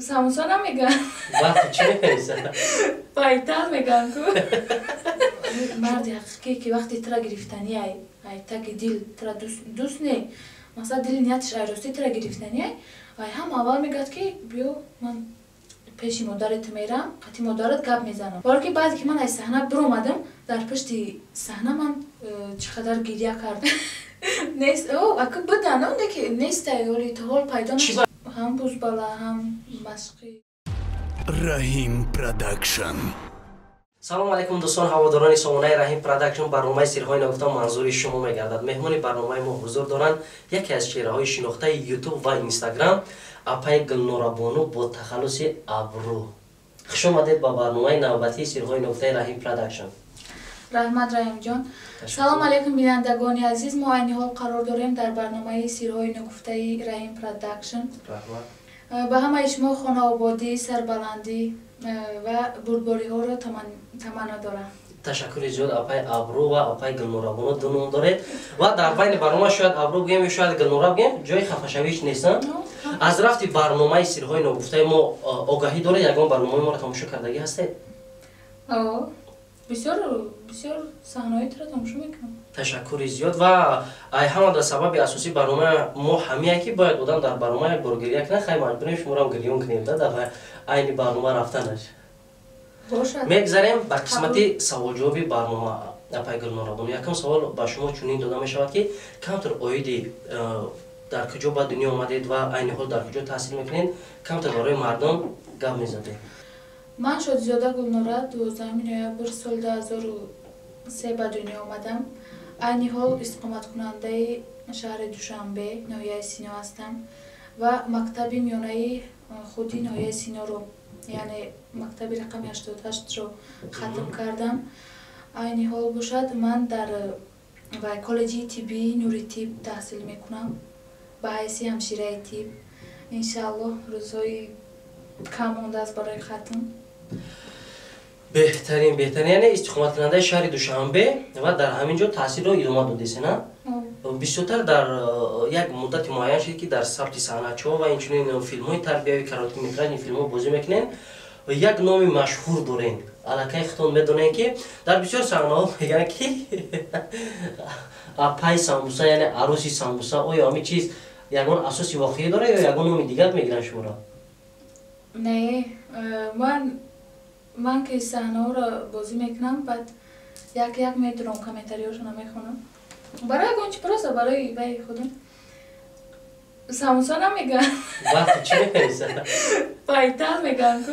Самуса намеган. Вақти чӣ менависад? Байтал меган ку. Марди ҳақиқӣ, ки вақти тира гирифтани, ай таги дил тира дӯст не, масалан, дили нияташ айростӣ тира гирифтани, ай ҳам аввал мегӯяд, ки биё, ман пеши модарат мерам, қати модарат гап мезанам. Баро ки баъде ки ман аз саҳна биромадам, дар пушти саҳна ман чӣ қадар гиря кардам. Нест, ака будан, ки нестай, оли то ҳол пайдо. Ҳам бузбала, ҳам машқӣ. Раҳим Продакшн. Салому алайкум, дӯстон, ҳаводорони сомонаи Раҳим Продакшн. Барномаи «Сирҳои нагуфта» манзури шумо мегардад. Меҳмони барномаи мо ҳузур доранд яке аз чеҳраҳои шинохтаи Ютуб ва Инстаграм, апаи Гулнорабону бо тахаллуси Абрӯ. Хуш омадед ба барномаи навбатии «Сирҳои нагуфтаи» Раҳим Продакшн. Раҳмат, Раҳимҷон. Салому алайкум, бинандагони азиз. Мо айни ҳол қарор дорем дар барномаи «Сирҳои нагуфтаи» Раҳим Продакшн. Ба ҳамаи шумо хонаободӣ, сарбаландӣ ва бурдбориҳоро таманно дорам. Ташаккури зиёд, апаи Абрӯ ва апаи Гулнорабону, ду ном доред ва дар байни барнома шояд Абрӯ бигем ё шояд Гулнора бигем, ҷои хафашавиш нест. Аз рафти барномаи «Сирҳои ногуфтаи» мо огаҳӣ доред? Ягон барномаи моро тамошо кардагӣ ҳастед? Бисёр, бисёр саҳнаҳои туро тамошо мекунам. Ташаккури зиёд. Ва ай ҳамада сабаби асосии барномаи мо ҳамия, ки бояд одам дар барнома як бор гиря кунад. Хай, маҷбурем шуморам гирён кунем да дар айни барнома рафтанаш. Мегзарем ба қисмати саволҷавоби барнома. Апай Гулнорабону, якум савол ба шумо чунин дода мешавад, ки камтар оиди дар куҷо ба дунё омадед ва айни ҳол дар куҷо таҳсил мекунед, камтар барои мардум гап мезадед. Ман Шодизода Гулнора, 12 ноябр соли 2003 ба дунё омадам. Айни ҳол истиқоматкунандаи шаҳри Душанбе, ноҳияи Сино ҳастам ва мактаби миёнаи худи ноҳияи Синоро, яъне мактаби рақами 88-ро хатм кардам. Айни ҳол бошад, ман дар вай коллеҷи тиббии Нури Тиб таҳсил мекунам ба ҳайси ҳамшираи тиб. Иншааллоҳ, рӯзҳои кам мондааст барои хатм. Беҳтарин, беҳтарин. Яъне истиқоматкунандаи шаҳри Душанбе ва дар ҳамин ҷо таҳсилро идома додест, на? Бисёртар дар як муддати муайян шуд, ки дар сабти саҳначаҳо ва инчунин филмҳои тарбиявӣ, короткометражный филмҳо бозӣ мекунед, як номи машҳур дорем. Аллакай худтон медонем, ки дар бисёр саҳнаҳо мегӯянд, ки апай самбуса, яъне аруси самбуса. Оё ҳамин чиз ягон асоси воқеӣ дорад ё ягон номи дигар мегиранд шуморо? Не, ман ки саҳнаҳоро бозӣ мекунам, баъд як як медурам, комментариҳошона мехонам. Барои ягон чи, просто барои вай худам. Самуса намеган. Вақти чӣ менависад? Байтал меган ку.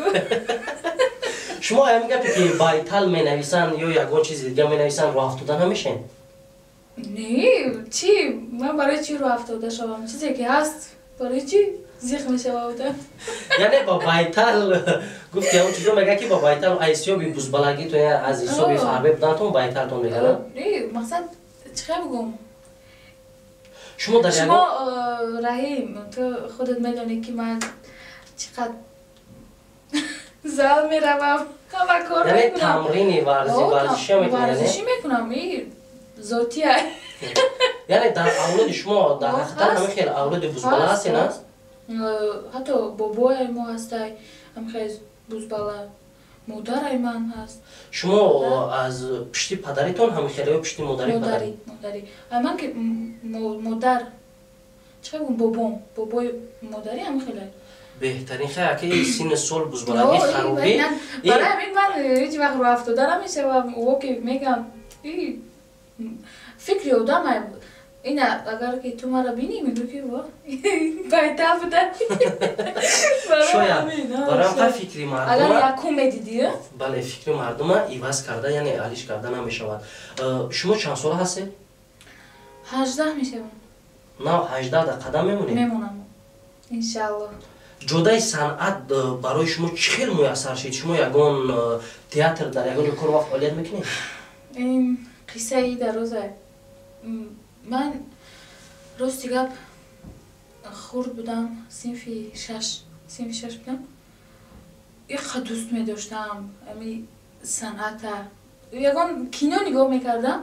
Шумо ҳамин гапе, ки байтал менависанд ё ягон чизи дигар менависанд, роҳ афтода намешен? Не, чӣ, ман барои чӣ роҳ афтода шавам? Чизе ки ҳаст, барои чӣ зиқ мешава одам? Яъне ба байтал гуфти, ҳамон чизо мегӯяд, ки ба байтал аз ҳисоби бузбалагитон, аз ҳисоби фарбе будантон байталтон мегӯянд? Не, мақсад, чӣ хел бигӯм? Шумо дар Шумо, Раҳим, ту худат медонӣ, ки ман чӣ қадр зал меравам, ҳама кор. Яъне тамрини варзишӣ мекунед? Варзишӣ мекунам, зотия. Яъне дар авлоди шумо дар ҳақиқат ҳамин хел авлоди бузбала ҳасте, на? Ҳатто бобои мо ҳастай ҳамин хел бузбала, модарай ман ҳаст. Шумо аз пишти падаритон ҳамин хел ё пишти модари? Модарӣ, модарӣ. Ай ман ки модар, чӣ хел бигӯм, бобом, бобои модарӣ ҳамин хелай. Беҳтарин. Хай, аки синни сол бузбалагӣ харобӣ. Барои ҳамин ман ҳеҷ вақт роҳ афтода намешавам. О, ки мегам, фикри одам ина, агар ки ту маро бинӣ, мегӯ, ки во, байтал буда. Шояд барои ҳам фикри мардума. Агар якум медидӣ. Бале, фикри мардума иваз карда, яъне алиш карда намешавад. Шумо чанд сола ҳастед? 18 мешавам. Нав 18 да қадам мемонед? Мемонам, иншааллоҳ. Ҷодаи санъат барои шумо чӣ хел муяссар шид? Шумо ягон театр, дар ягон ҷо кор ва фаъолият мекунед? Ин қиссаи дароза. Ман, рости гап, хурд будам, синфи шаш, синфи шаш будам, иқа дӯст медоштам ами санъата. Ягон кино нигоҳ мекардам,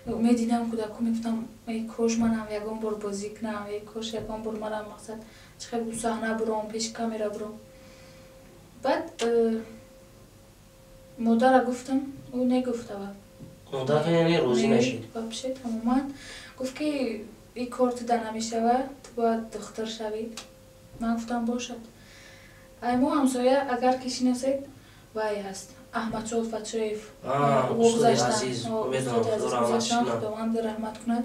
медидам кӯдако, мегуфтам: эй кош манам ягон бор бозӣ кунам, эй кош ягон бор манам, мақсад, чӣ хел саҳна буром, пеши камера буром. Баъд модара гуфтам, ӯ негуфт аввал. Модаратон яъне розӣ нашид? Вообще тамоман гуфт, ки и кор туда намешавад, ту бояд духтур шавӣ. Ман гуфтам, бошад. Ай мо ҳамсоя, агар ки шиносед, вай ҳаст, Аҳмадшоҳ Фатшоев. Гузаштан, Худованд раҳмат кунад.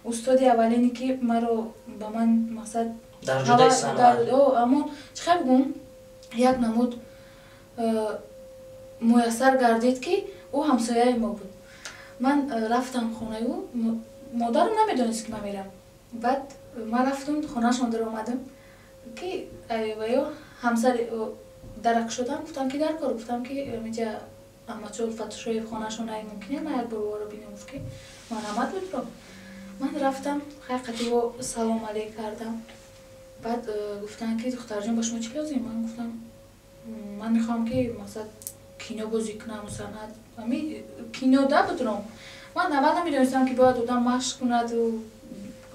Устоди аввалине, ки маро ба ман мақсад амон чӣ хел бигӯм, як намуд муяссар гардид, ки ӯ ҳамсояи мо буд. Ман рафтам хонаи ӯ, модарам намедонист, ки ман мерам. Баъд ман рафтам хонаашон, даромадам, ки ваё ҳамсари дарак шудам. Гуфтам, ки дар кор, гуфтам, ки инҷа Аҳмадшоҳ Фатшоев хонаашон ай, мумкине ман як бор ӯро бинам? Гуфт, ки марҳамат, будро. Ман рафтам, хай, қати ӯ салом алейк кардам. Баъд гуфтанд, ки духтарҷон, ба шумо чӣ лозим? Ман гуфтам, ман мехоҳам, ки мақсад кино бозӣ кунам, санъат, ами кино да будром. Ман аввал намедонистам, ки бояд одам машқ кунаду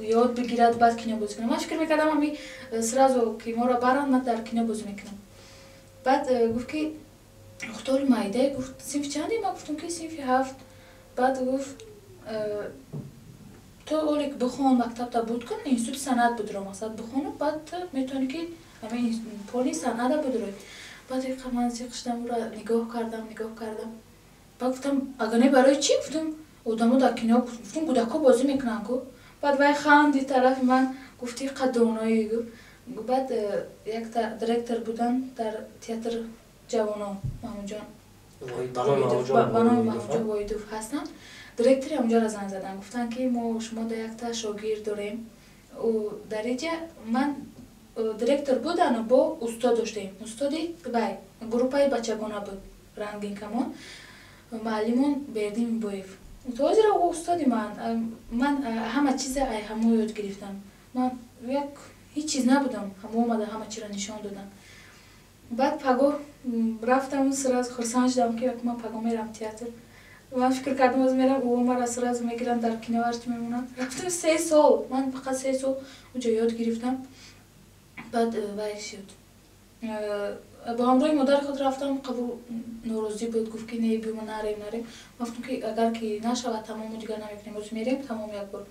ёд бигирад, баъд кино бозӣ кунад. Ман фикр мекардам, ами сразу ки моро баранд, ман дар кино бозӣ мекунам. Баъд гуфт, ки духтари майдае, гуфт, синфи чанде? Ман гуфтам, ки синфи 7. Баъд гуфт, ту олик бихон, мактабта буд кун, институти санъат будро, мақсад бихону, баъд ту метавонӣ, ки ами поли санъата будрои. Баъд ман зиқ шудам, ӯро нигоҳ кардам, нигоҳ кардам. Баъд гуфтам, агар не, барои чӣ? Гуфтам, одамо дар кино, гуфтам, кӯдакҳо бозӣ мекунанд ку. Баъд вай ханди тарафи ман, гуфти қадоноӣ гуфт. Баъд якта директор будан дар театр ҷавонон, Маҳмудҷон, ба номи Маҳмудҷон Воҳидов ҳастанд, директори ҳамонҷоро занг заданд, гуфтанд, ки мо шумо да якта шогирд дорем. Дар иҷа ман директор будану бо устод доштем, устоди вай группаи бачагона буд, Рангин камон, муаллимон Бердим Боев. То ҳозира ӯ устоди ман. Ман ҳама чиза ай ҳамо ёд гирифтам. Ман як ҳеҷ чиз набудам, ҳамо омада, ҳама чиро нишон додам. Баъд пагоҳ рафтам, сразу хурсанд шудам, ки ман пагоҳ мерам театр. Ман фикр кардам, оз мерам, ӯ мара сразу мегиранд, дар кино ҳарчи мемонанд. Рафтам, 3 сол, ман фақат 3 сол уҷо ёд гирифтам. Баъд вай шуд, бо ҳамроҳи модари худ рафтам. Қабул норозӣ буд, гуфт, ки не, бима, нарем, нарем. Ман гуфтам, ки агар ки нашавад, тамому дигар намекунем, оз мерем, тамом. Як бор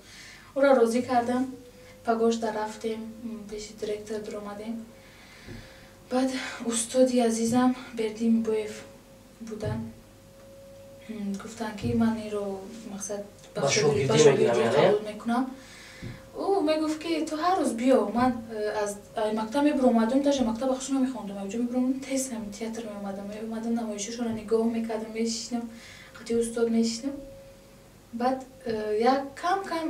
ӯро розӣ кардам. Пагошда рафтем, пеши директор дуромадем. Баъд устоди азизам Бердим Боев буданд, гуфтанд, ки ман инро мақсад ба шогирдӣ қабул мекунам. Ӯ мегуфт, ки ту ҳар рӯз биё. Ман аз мактаб мебуромадам, даже мактаба хуш намехондам, ҷо мебуромадам, тез театр меомадам. Меомадам, намоишошонро нигоҳ мекардам, мешишинам, қати устод мешишинам. Баъд як кам кам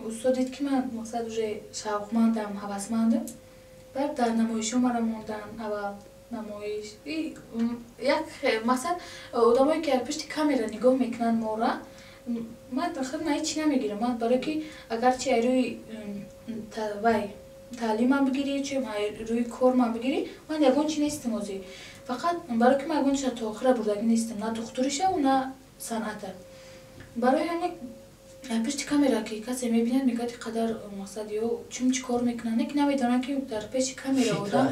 устод дид, ки ман мақсад уже шавқмандам, ҳавасмандам. Баъд дар намоишҳо мара монданд. Аввал намоиш як мақсад, одамое ки пушти камера нигоҳ мекунанд мора, ман худ ман ҳеҷ намегирам. Ман барое ки агарчи ай рӯи вай таълимам бигирӣ, чи рӯи кормам бигирӣ, ман ягон чи нестам озӣ. Фақат барое ки ман ягон чиза то охира бурдагӣ нестам, на духтуришаву, на санъата. Барои ҳамин пушти камера ки касе мебинад, мегӯяд, ин қадар мақсад ё чун чӣ кор мекунанд, не ки намедонанд, ки дар пеши камера одам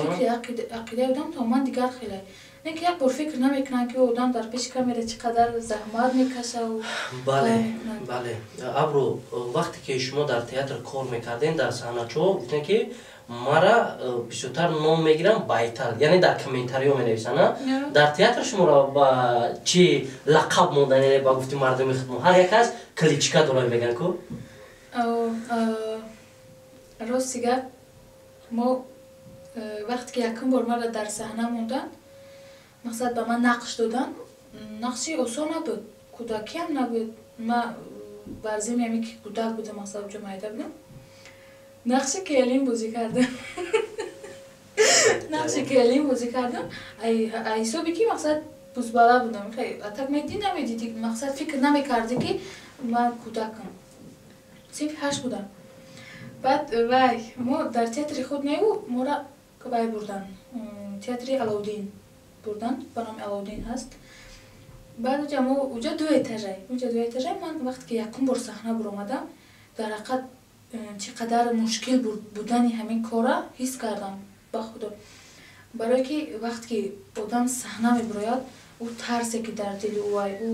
фикри ақидаи одам тамоман дигар хеле. Не ки як бор фикр намекунанд, ки одам дар пеши камера чӣ қадар заҳмат мекашаву. Бале, Абру, вақте ки шумо дар театр кор мекардем, дар саҳначо гуфтем, ки мара бисёртар ном мегирам Байтал, яъне дар комментариё менависанд. Дар театр шуморо ба чӣ лақаб мондан? Яъне ба гуфти мардуми худмо, ҳар як кас кличка дорад, мегӯянд ку. Рости гап, мо вақте ки якум бор мара дар саҳна монданд, мақсад ба ман нақш доданд, нақши осон набуд, кӯдакиам набуд. Ма бар зими ҳаме ки кӯдак будам, мақсад уҷо майда будам, нақши келин бозӣ кардам. Нақши келин бозӣ кардам ҳисоби ки мақсад бузбала будам. Так медидӣ, намедидӣ, мақсад фикр намекардӣ, ки ман кӯдакам, синфи 8 будам. Баъд вай мо дар театри худ неу, мора вай бурдан, театри Алоуддин бурдан, ба номи Алоуддин ҳаст. Баъд уҷа мо уҷа ду этажай, уҷа ду этажай. Ман вақте ки якум бор саҳна буромадам, дар ҳақиқат чӣ қадар мушкил будани ҳамин кора ҳис кардам. Ба худо, Барое ки вақте ки одам саҳна мебирояд, ӯ тарсе ки дар дили ӯай, ӯ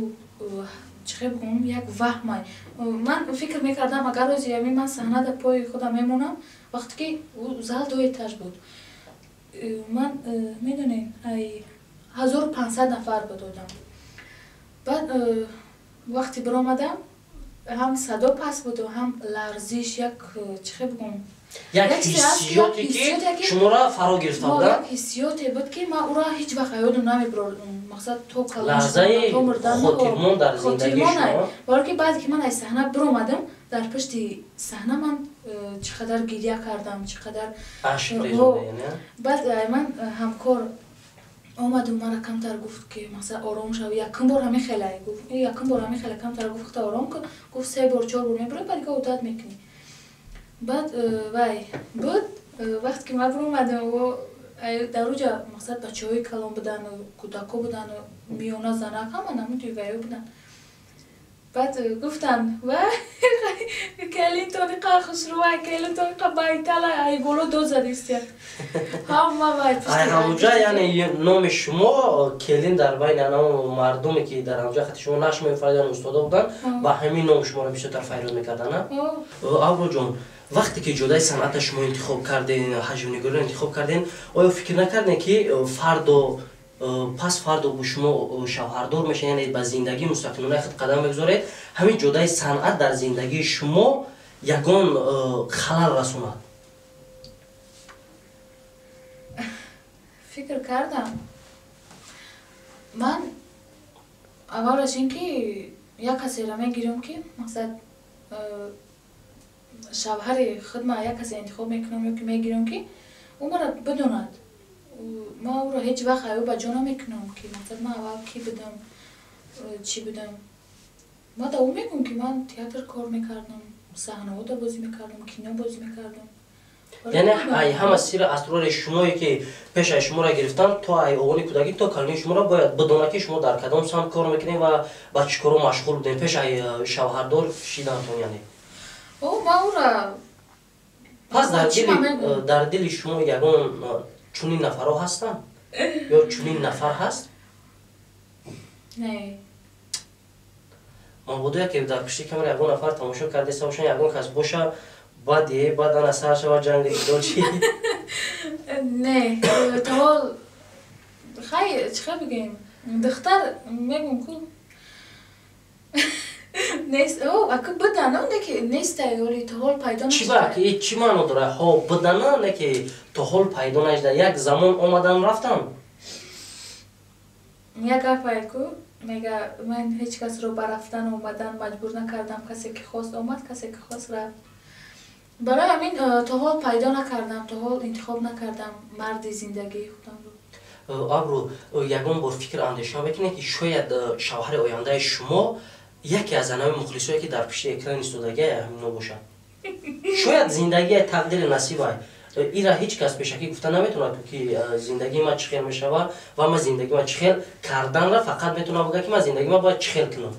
чӣ хел бигӯм, як ваҳмай. Ман фикр мекардам, агар рӯзи ҳамин ман саҳна дар пои худам мемонам, вақте ки ӯ зал ду этаж буд, ман медонед, ай 1500 нафар буд одам. Баъд вақте биромадам, ҳам садо паст буду, ҳам ларзиш, як чӣ хел бигӯм, як ҳиссиёте ки шуморо фаро гирифта буда, як ҳиссиёте буд, ки ман ӯро ҳеҷ вақт ёдам намебурдам. Мақсад, то лаҳзаи хотирмон дар зиндагии шумо. Барое ки баъде ки ман аз саҳна биромадам, дар пушти саҳна ман чӣ қадар гиря кардам, чӣ қадар ашк резонда. Баъд ман ҳамкор омаду мара камтар гуфт, ки мақсад, ором шав, якум бор ҳамин хелай гуфт, якум бор ҳамин хела, камтар гуфт, ором кун, гуфт, се бор, чор бор мебурӣ, баъд дига одат мекунӣ. Баъд вай буд, вақте ки ман биромадам, дар уҷа мақсад, бачаҳои калон будану кӯдако будану миёна, занак, ҳама намуди ваё буданд. Баъд гуфтанд: «Вай, келинтониқа хушрӯвай, келинтониқа байтала, ай боло дод задистия ҳама вай». Ай ҳамуҷа, яъне номи шумо келин дар байни анам мардуме, ки дар ҳамҷа хати шумо нашр мефаридан, устодо буданд, ба ҳамин ном шуморо бисёртар файрод мекарданд. Аброҷон, вақте ки ҷодаи санъата шумо интихоб карден, ҳаҷвнигориро интихоб карден, оё фикр накардем, ки фардо пас фардо бо шумо шавҳардор мешавед, яъне ба зиндагии мустақилонаи худ қадам мегузоред, ҳамин ҷодаи санъат дар зиндагии шумо ягон халал расонад? Фикр кардам. Ман аввалаш ин ки як касеро мегирам, ки мақсад, шавҳари худма як касе интихоб мекунам ё ки мегирам, ки ӯ мара бидонад. Ман ӯро ҳеҷ вақт аю ба ҷо намекунам, ки мақсад, ман аввал кӣ будам, чӣ будам. Ман да ӯ мегӯм, ки ман театр кор мекардам, саҳнаҳода бозӣ мекардам, кино бозӣ мекардам. Яъне ай ҳама сирри асрори шумое, ки пеш аз шуморо гирифтан, то ай овони кӯдакӣ то калонии шуморо бояд бидонад, ки шумо дар кадом самт кор мекунед ва ба чӣ коро машғул будем пеш ай шавҳардор шиданатон, яъне. Ман ӯра Пас дар дили шумо ягон чунин нафарҳо ҳастанд ё чунин нафар ҳаст? Не. Мабодо яке дар пушти камера ягон нафар тамошо кардаиста бошанд, ягон кас боша, баъд е баъдан аз сар шава ҷанги ҷидол, чи? Не, то ҳол хай, чӣ хел бигӯем, духтар мегӯм ку нест. Ака будана, не ки нестай, оли то ҳол пайдо. Чӣ ба чӣ маъно дорад, ҳо будана, не ки то ҳол пайдо нашуда, як замон омадан, рафтан? Як гапае ку мега: «Ман ҳеҷ касро ба рафтан, омадан маҷбур накардам. Касе ки хост, омад, касе ки хост, рафт». Барои ҳамин то ҳол пайдо накардам, то ҳол интихоб накардам марди зиндагии худамро. Абру, ягон бор фикр, андеша мекунед, ки шояд шавҳари ояндаи шумо яке аз анави мухлисое, ки дар пушти экран истодагия, ҳамино бошад? Шояд зиндагия тақдири насибай, ира ҳеҷ кас пешакӣ гуфта наметавонад, ки зиндагии ман чӣ хел мешавад ва ман зиндагии ман чӣ хел карданра фақат метавонам бигӯям, ки ман зиндагии ман бояд чӣ хел кунам.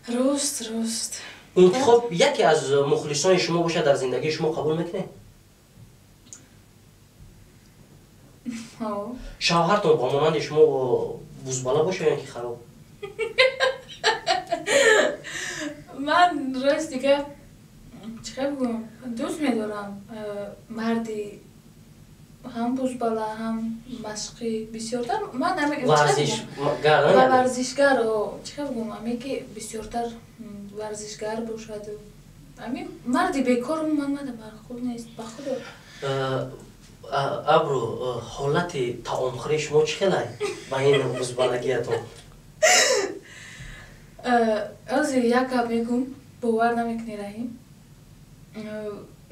Рост, рост. Интихоб яке аз мухлисони шумо бошад дар зиндагии шумо, қабул мекунед? Шавҳартон ба монанди шумо бузбала боша ё ки хароб? Ман рост дига, чӣ хел бигӯям, дӯст медорам марди ҳам бузбала, ҳам машқӣ бисёртар. Ман варзишгар, чӣ хел бигӯям, аме ки бисёртар варзишгар бошад. Ами марди бекор ман мада маъқул нест, ба худо. Абру, ҳолати таомхӯрии шумо чӣ хелай ба ин бузбалагиятон? Ҳозир як гап мегӯм, бовар намекунӣ, Раҳим.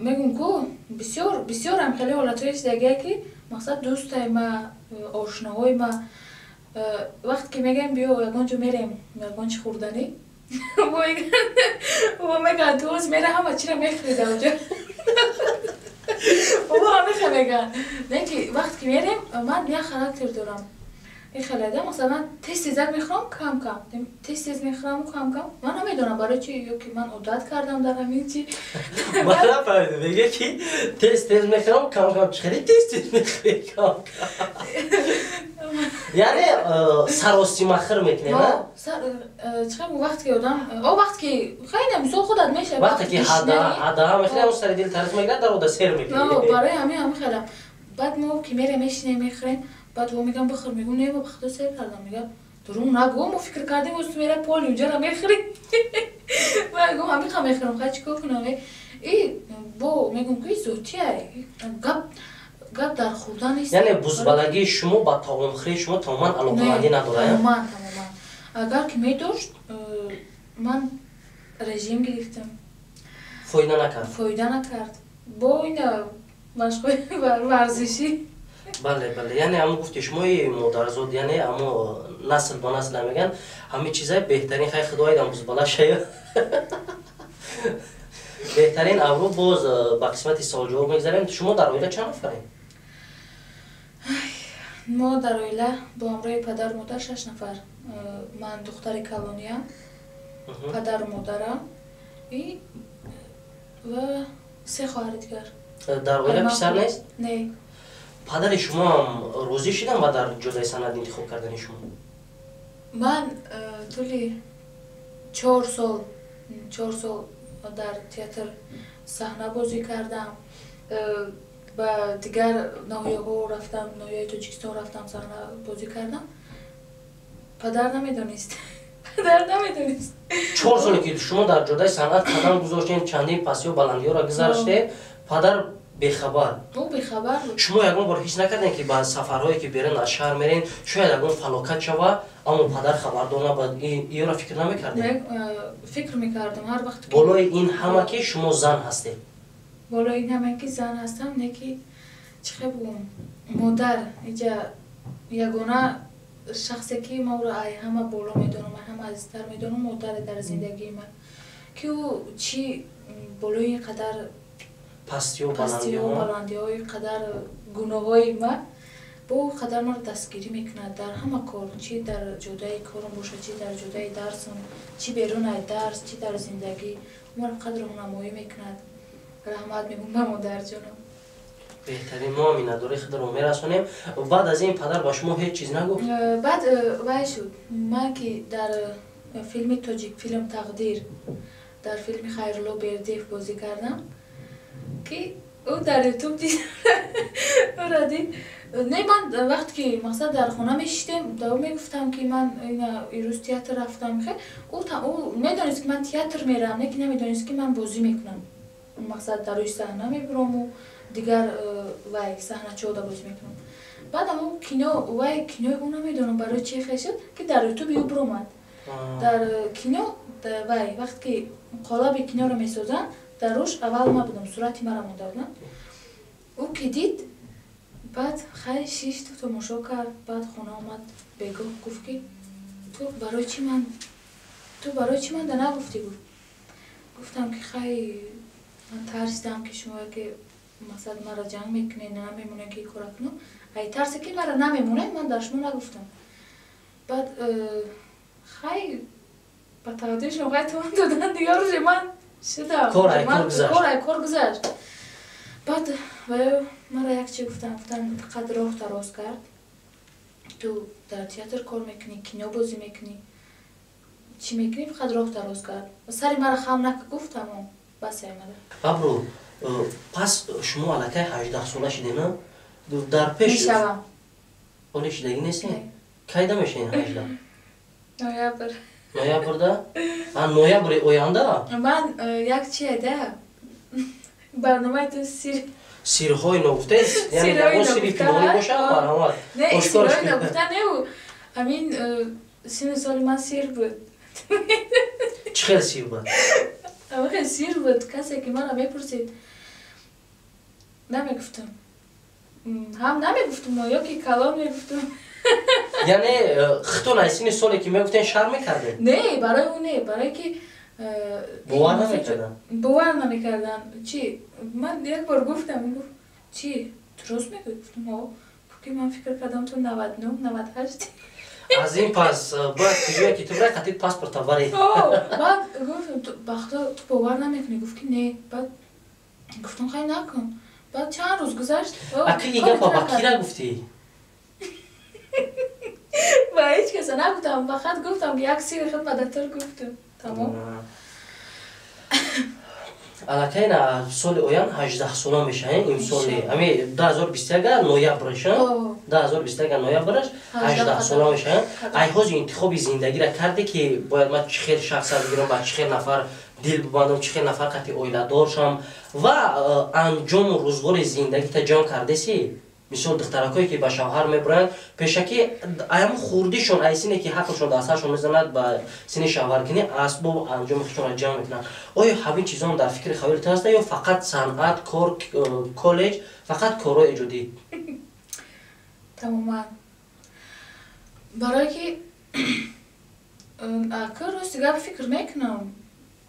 Мегӯм ку, бисёр бисёрам хеле ҳолатҳои шидагие, ки мақсад, дӯстай ма, ошноҳои ма, вақте ки мегӯем: «Биё, ягон ҷо мерем, ягон чи хӯрданӣ», во мегӯянд: «Ту ҳоз мера, ҳама чиро мехӯри дар оҷо». Во ҳамеха мегӯянд. Не ки вақте ки мерем, ман як характер дорам. Хеледа, масалан, тез тезак мехӯрам, кам кам, тез тез мехӯрам, кам кам. Ман намедонам барои чи, ё ки ман одат кардам дар ҳамин чи. Ман нафаҳмидам, мега ки тез тез мехӯрам, кам кам. Чӣ хеле тез тез мехӯри, кам кам? Яъне саросимахӯр мекунед? Чӣ вақте ки одам о вақте ки хеле мисол худат мешавад. Вақте ки ҳадаҳа мехӯри, ҳамон сари дил тарс мегирад, дар ода сер мекунӣ. Барои ҳамин ҳамин хелам. Баъд мо ки мерем, мешинем, мехӯрем, баъд во мегам: «Бихӯр». Мегум: «Не, ба худо, сер кардам». Мегам: «Дурӯғ нагӯ, мо фикр кардем, оз ту мера поли унҷара мехӯрӣ». Мегум: «Ҳамиқа мехӯрам, хай, чӣ кор кунам?» И бо мегум ки зотия, гап гап дар хӯрдан нест. Яъне бузбалагии шумо ба таомхӯрии шумо тамоман алоқамандӣ надорад? Тамоман, тамоман. Агар ки медошт, ман режим гирифтам. Фоида накард? Фоида накард. Бо ина машқҳои варзишӣ. Бале, яъне ҳамн гуфти шумои модарзод, яъне ҳамо насл ба насл мегӯянд, ҳамин чизай беҳтарин. Хай, худоидам бузбала шая беҳтарин. Авру боз ба қисмати суолҷавоб мегзарем. Шумо дар оила чанд нафарем? Мо дар оила бо ҳамроҳи падару модар шаш нафар. Ман духтари калониям, падару модарам ва се хоҳари дигар. Дар оила писар нест? Не. Падари шумоам розӣ шудам ба дар ҷодаи санъат интихоб кардани шумо? Ман тӯли 4 сол, 4 сол дар театр саҳна бозӣ кардам, ба дигар ноҳияҳо рафтам, ноҳияи Тоҷикистон рафтам, саҳна бозӣ кардам. Падар намедонист, падар намедонист. 4 соле ки шумо дар ҷодаи санъат қадам гузоштем, чандин пастиҳо, баландиҳоро гузаштед, падар бехабар? Ӯ бехабар буд. Шумо ягон бор ҳис накардем, ки ба сафарҳое ки берун аз шаҳр мерен, шояд ягон фалокат шава, аммо падар хабардор набуд? Иёро фикр намекардем? Фикр мекардам ҳар вақт. Болои ин ҳама ки шумо зан ҳастед. Болои ин ҳама ки зан ҳастам, не ки чӣ хел бугум, модар иҷа ягона шахсе ки ма ӯро ай ҳама боло медонам, ай ҳама азизтар медонам, модаре дар зиндагии ман, ки ӯ чӣ болои ин қадар пастиҳо, пастиҳо, баландиҳои, қадар гуноҳҳои ман, бо қадар маро дастгирӣ мекунад дар ҳама кор, чӣ дар ҷодаи корам бошад, чӣ дар ҷодаи дарсам, чӣ берун ай дарс, чӣ дар зиндагӣ, маро қадр роҳнамоӣ мекунад. Раҳмат мегӯм ба модарҷонам. Беҳтарин. Мо миннатдории худро мерасонем. Баъд аз ин падар ба шумо ҳеҷ чиз нагуфт? Баъд вай шуд, ман ки дар филми тоҷик филм «Тақдир», дар филми Хайрулло Бердиев бозӣ кардам, ки ӯ дар Ютуб дид, ӯро дид. Не, ман вақте ки, мақсад, дар хона мешиштем, да ӯ мегуфтам, ки ман ирӯз театр рафтам. Ӯ медонист, ки ман театр меравам, не ки намедонист, ки ман бозӣ мекунам, мақсад, дар рӯи саҳна мебурому дигар вай саҳначода бозӣ мекунам. Баъд амо кино, вай кинои ӯ, намедонам барои чи хел шуд, ки дар Ютуби ӯ буромад. Дар кино вай вақте ки қолаби киноро месозанд, дар рӯш аввал ма будам, сурати мара монда буданд. Ӯ ки дид, баъд хай шишту тамошо кард. Баъд хона омад, бегоҳ гуфт, ки ту барои чӣ манда нагуфтӣ? Гуфт. Гуфтам, ки хай, ман тарсидам, ки шумо яке, мақсад, мара ҷанг мекунед, намемонед, ки кора кунам. Ай тарсе ки мара намемонед, ман дар шумо нагуфтам. Баъд хай, ба тақдиршон хай тон додан, дигар рӯзе ман шудам. Кор ай кор гузашт. Кор ай кор гузашт. Баъд ваё мара як чи гуфтам, гуфтам: «Фақат роҳта рост кард, ту дар театр кор мекунӣ, кино бозӣ мекунӣ, чӣ мекунӣ, фақат роҳта рост кард, сари мара хам нака», гуфт. Тамом, бас аймада. Абру, пас шумо аллакай 18-сола шидена дар пеш? Мешавам. Оле шидагӣ нестем? Кайда мешавед 18? Ноябр. Ноябрда? А, ноябри оянда? Ман як чи да барномаи ту сир. Сирҳои ногуфтаест, яъне ягон сири пинҳонӣ бошад, марҳамат. Не, сирҳои ногуфта неу, ҳамин сину соли ман сир буд. Чӣ хел сир буд? Хел сир буд, касе ки мана мепурсид, намегуфтам, ҳам намегуфтум ё ки калон мегуфтум. Яъне худтон аз сини соле ки мегуфтен, шарм мекардед? Не, барои ӯ не, барое ки бовар намекардан. Бовар намекардан. Чи ман як бор гуфтам, гуфт: «Чи, ту рост мегӯӣ?» Гуфтам: «О». Гуфт ки ман фикр кардам ту 99, 98. Аз ин пас бояд куҷое ки ту бирай, қатъи паспорта барӣ. Баъд гуфт, ба худо, ту бовар намекунӣ. Гуфт ки не. Баъд гуфтам, хай, накун. Баъд чанд рӯз гузашт. Аки и гапа ба кира гуфтӣ? Ба ҳеҷ каса нагуфтам, фақат гуфтам ки як сири худ ба датор гуфтам, тамом. Аллакай на соли оянд 18-сола мешавем. Имсоли ами 2021 ноябрш, 2021 ноябрш 18-сола мешавем. Ай ҳози интихоби зиндагиро карде ки бояд ман чӣ хел шахса бигирам, ба чӣ хел нафар дил бибандам, чӣ хел нафар қати оиладор шавам ва анҷому рӯзғори зиндагита ҷамъ кардеси? Мисол, духтаракое ки ба шавҳар мебуранд, пешакӣ аям хурдишон, ай сине ки ҳақлшон дар саршон мезанад, ба сини шавҳаркунӣ асбобу анҷоми худшонро ҷамъ мекунанд. Оё ҳамин чизон дар фикри хаёли ту ҳаста ё фақат санъат, кор, коллеҷ, фақат корҳои эҷодӣ? Тамоман. Барое ки ака, рости гап, фикр мекунам.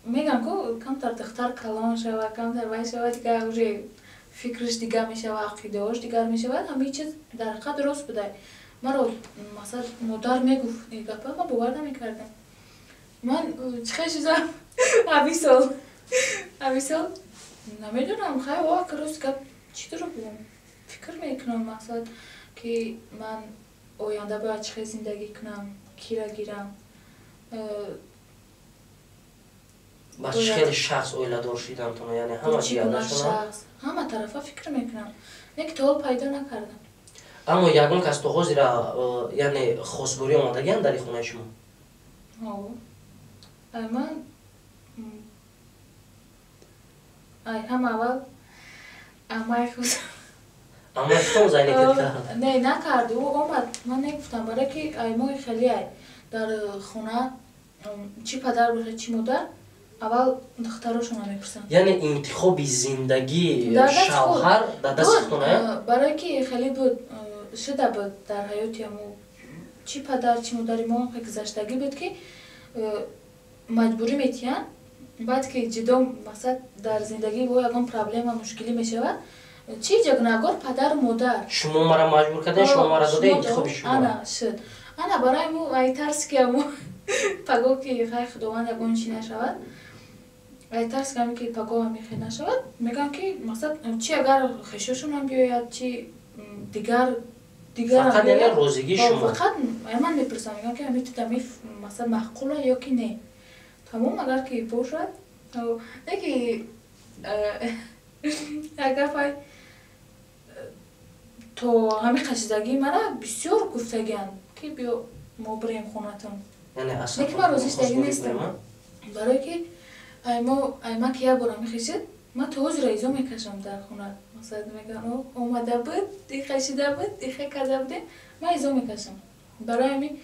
Мегам ку, камтар духтар калон шава, камтар вай шава, дигар уже фикраш дигар мешавад, ақидаҳош дигар мешавад. Ҳамаи чиз дар ҳақиқат рост будай. Маро, масалан, модар мегуфт ин гапа, ман бовар намекардам. Ман чӣ хел шудам ҳамин сол, намедонам. Хай, ака, рост гап, чӣ дурӯғ бигӯм, фикр мекунам, мақсад ки ман оянда бояд чӣ хел зиндагӣ кунам, кира гирам. Ба чӣ хел шахс оиладор шидантон, яъне ҳама шахс, ҳама тарафа фикр мекунам, лекин то ҳол пайдо накардам. Аммо ягон кас то ҳозира, яъне хосгорӣ омадагианд дар хонаи шумо? Ман ай ҳама аввал амаи худ. Амаи худтон зайнекет кард? Не, накард. Ӯ омад, ман негуфтам, барое ки ай мои хеле ай дар хона, чӣ падар бошад, чӣ модар, аввал духтарошонро мепурсанд. Яъне интихоби зиндагӣ, шавҳар дар дасти худтон? Барое ки хеле буд, шуда буд дар ҳаёти амо, чӣ падар, чӣ модари мо гузаштагӣ буд, ки маҷбурӣ метиҳанд. Баъд ки ҷудо, мақсад, дар зиндагии ӯ ягон проблема, мушкилӣ мешавад, чӣ ҷагнагор падару модар. Шумо мара маҷбур кардем, шумо мара дода, интихоби шумо. Ана шуд. Ана барои мо ай тарс ки амо паго ки, хай, худованд, ягон чӣ нашавад, ай тарс ками ки паго ҳами хел нашавад, мегӯям ки, мақсад, чи агар хешошонам биёяд, чи дигар. Фақат яъне розигии шумо? Фақат ман мепурсам, мегӯям ки ҳами тудами, мақсад, маъқула ё ки не. Тамом, агар ки бошад, неки агар фай то ҳами қашидагии мара бисёр гуфтагианд ки биё, мо бирем хонатон, лекин ман розӣ шудагӣ нестам, барое ки айма ки як бор мехешид, ман то ҳозир изо мекашам дар хона. Масалан, мегӯям, омада буд, ихешида буд, ихе карда будем, ман изо мекашам. Барои ҳамин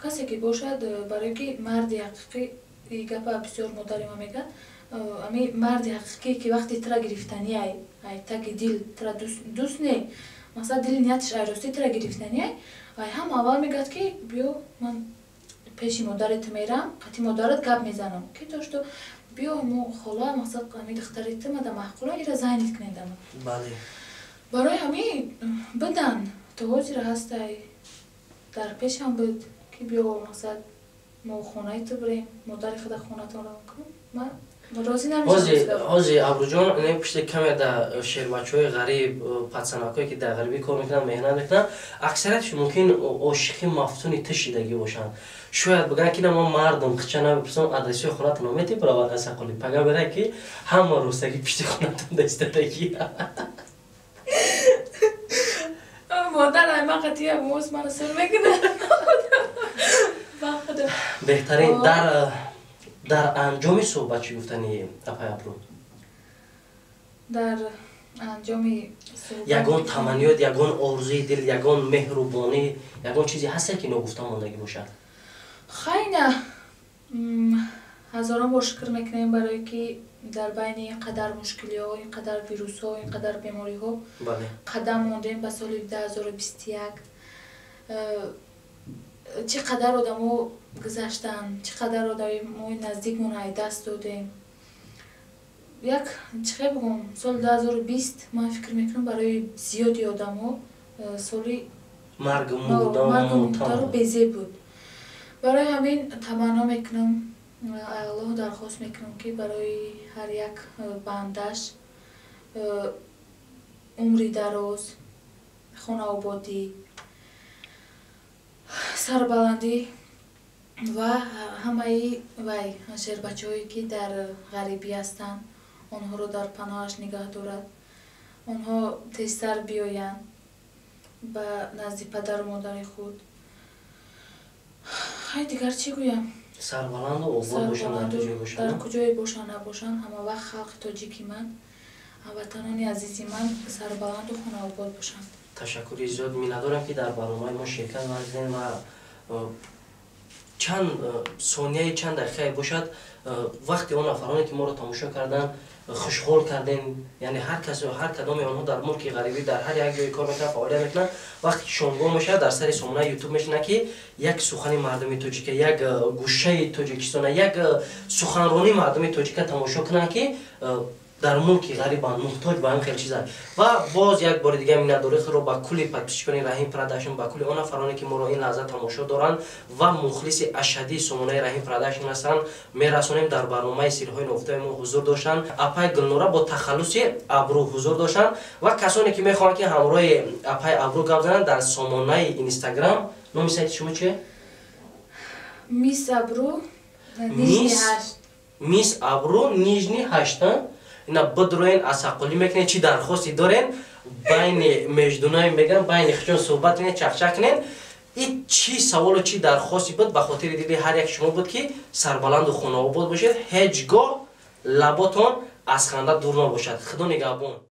касе ки бошад, барое ки марди ҳақиқӣ, и гапа бисёр модари ман мегӯяд, ами марди ҳақиқӣ ки вақте тира гирифтани, ай таги дил тира дӯст не, масалан, дили нияташ айростӣ тира гирифтани, ай ҳам аввал мегӯяд ки биё, ман пеши модари ту мерам, қати модарат гап мезанам, ки то что биё, мо хола, мақсад, ами духтари ту мада маъқула, ира зайнит кунедама. Барои ҳами бидан то ҳозира ҳастай, дар пешам буд ки биё, мақсад, мо хонаи ту бирем, модари худа хонатонро кунам, ман розӣ намешавам. Ҳози, Абруҷон, не, пушти каме да шербачаҳои ғариб, пацанакое ки дар ғарибӣ кор мекунанд, меҳнат мекунанд, аксариятш мумкин ошиқи мафтуни ту шидагӣ бошанд. Шояд бигӯянд ки на, ман мардум қича намепурсам, адресҳои хонатон мети, биравад асақоли пага бера ки ҳама рӯстагӣ пишти хонатон даистадагӣ. Модар айма қатия моз мана сир мекунад. Беҳтарин. Дар анҷоми суҳбат чӣ гуфтани, апай Абру? Дар анҷоми? Ягон таманниёт, ягон орзуи дил, ягон меҳрубонӣ, ягон чизе ҳасте ки ногуфта мондагӣ бошад? Хайна, ҳазорон бор шукр мекунем, барое ки дар байни ин қадар мушкилиҳо, ин қадар вирусҳо, ин қадар бемориҳо қадам мондем ба соли 2021. Чӣ қадар одамо гузаштанд, чӣ қадар одамои наздикмон ай даст додем. Як чӣ хел бигӯм, соли 2020, ман фикр мекунам, барои зиёди одамо Соли маргу мурдару безеб буд. Барои ҳамин таманно мекунам, Аллоҳ дархост мекунам, ки барои ҳар як бандаш умри дароз, хонаободӣ, сарбаландӣ ва ҳамаи вай шербачаҳое, ки дар ғарибӣ ҳастанд, онҳоро дар паноҳаш нигаҳ дорад, онҳо тезтар биёянд ба назди падару модари худ. Хай, дигар чӣ гӯям? Сарбаланду обод бошанд, дар куҷое бошанд. Дар куҷое бошанд набошанд, ҳама вақт халқи тоҷики ман, ҳамватанони азизи ман сарбаланду хонаобод бошанд. Ташаккури зиёд, миннатдорам, ки дар барномаи мо ширкат варзидем ва чанд сонияи, чанд дақиқае бошад, вақти он нафароне, ки моро тамошо карданд, хушҳол кардем. Яъне ҳар кас, ҳар кадоми онҳо дар мулки ғарибӣ, дар ҳар як ҷое кор мекунанд, фаъолият мекунанд, вақте ки шомгоҳ мешавад, дар сари сомонаи Ютуб мешинанд, ки як сухани мардуми тоҷика, як гӯшаи Тоҷикистона, як суханронии мардуми тоҷика тамошо кунанд, ки дар мулки ғарибанд, муҳтоҷ ба ҳамин хел чизанд. Ва боз як бори дигар миннатдории худро ба кулли подписчикони Раҳим Продакшн, ба кулли он нафароне, ки моро ин лаҳза тамошо доранд ва мухлиси ашаддии сомонаи Раҳим Продакшн ҳастанд, мерасонем. Дар барномаи Сирҳои ногуфтаи мо ҳузур доштанд апай Гулнора бо тахаллуси Абрӯ ҳузур доштанд. Ва касоне, ки мехоҳанд, ки ҳамроҳи апай Абрӯ гап зананд, дар сомонаи Инстаграм номи сайти шумо чие? Мисс Абрӯ. Мисс Абрӯ нижний ҳашта. Ина бидроен, асаққулӣ мекунед, чӣ дархосте дорен, байни междунаи меган, байни хичон суҳбат кунед, чахчах кунед. И чӣ саволу чӣ дархости буд, ба хотири дили ҳар як шумо буд, ки сарбаланду хонаобод бошед, ҳеҷ гоҳ лаботон аз ханда дур набошад. Худо нигаҳбон.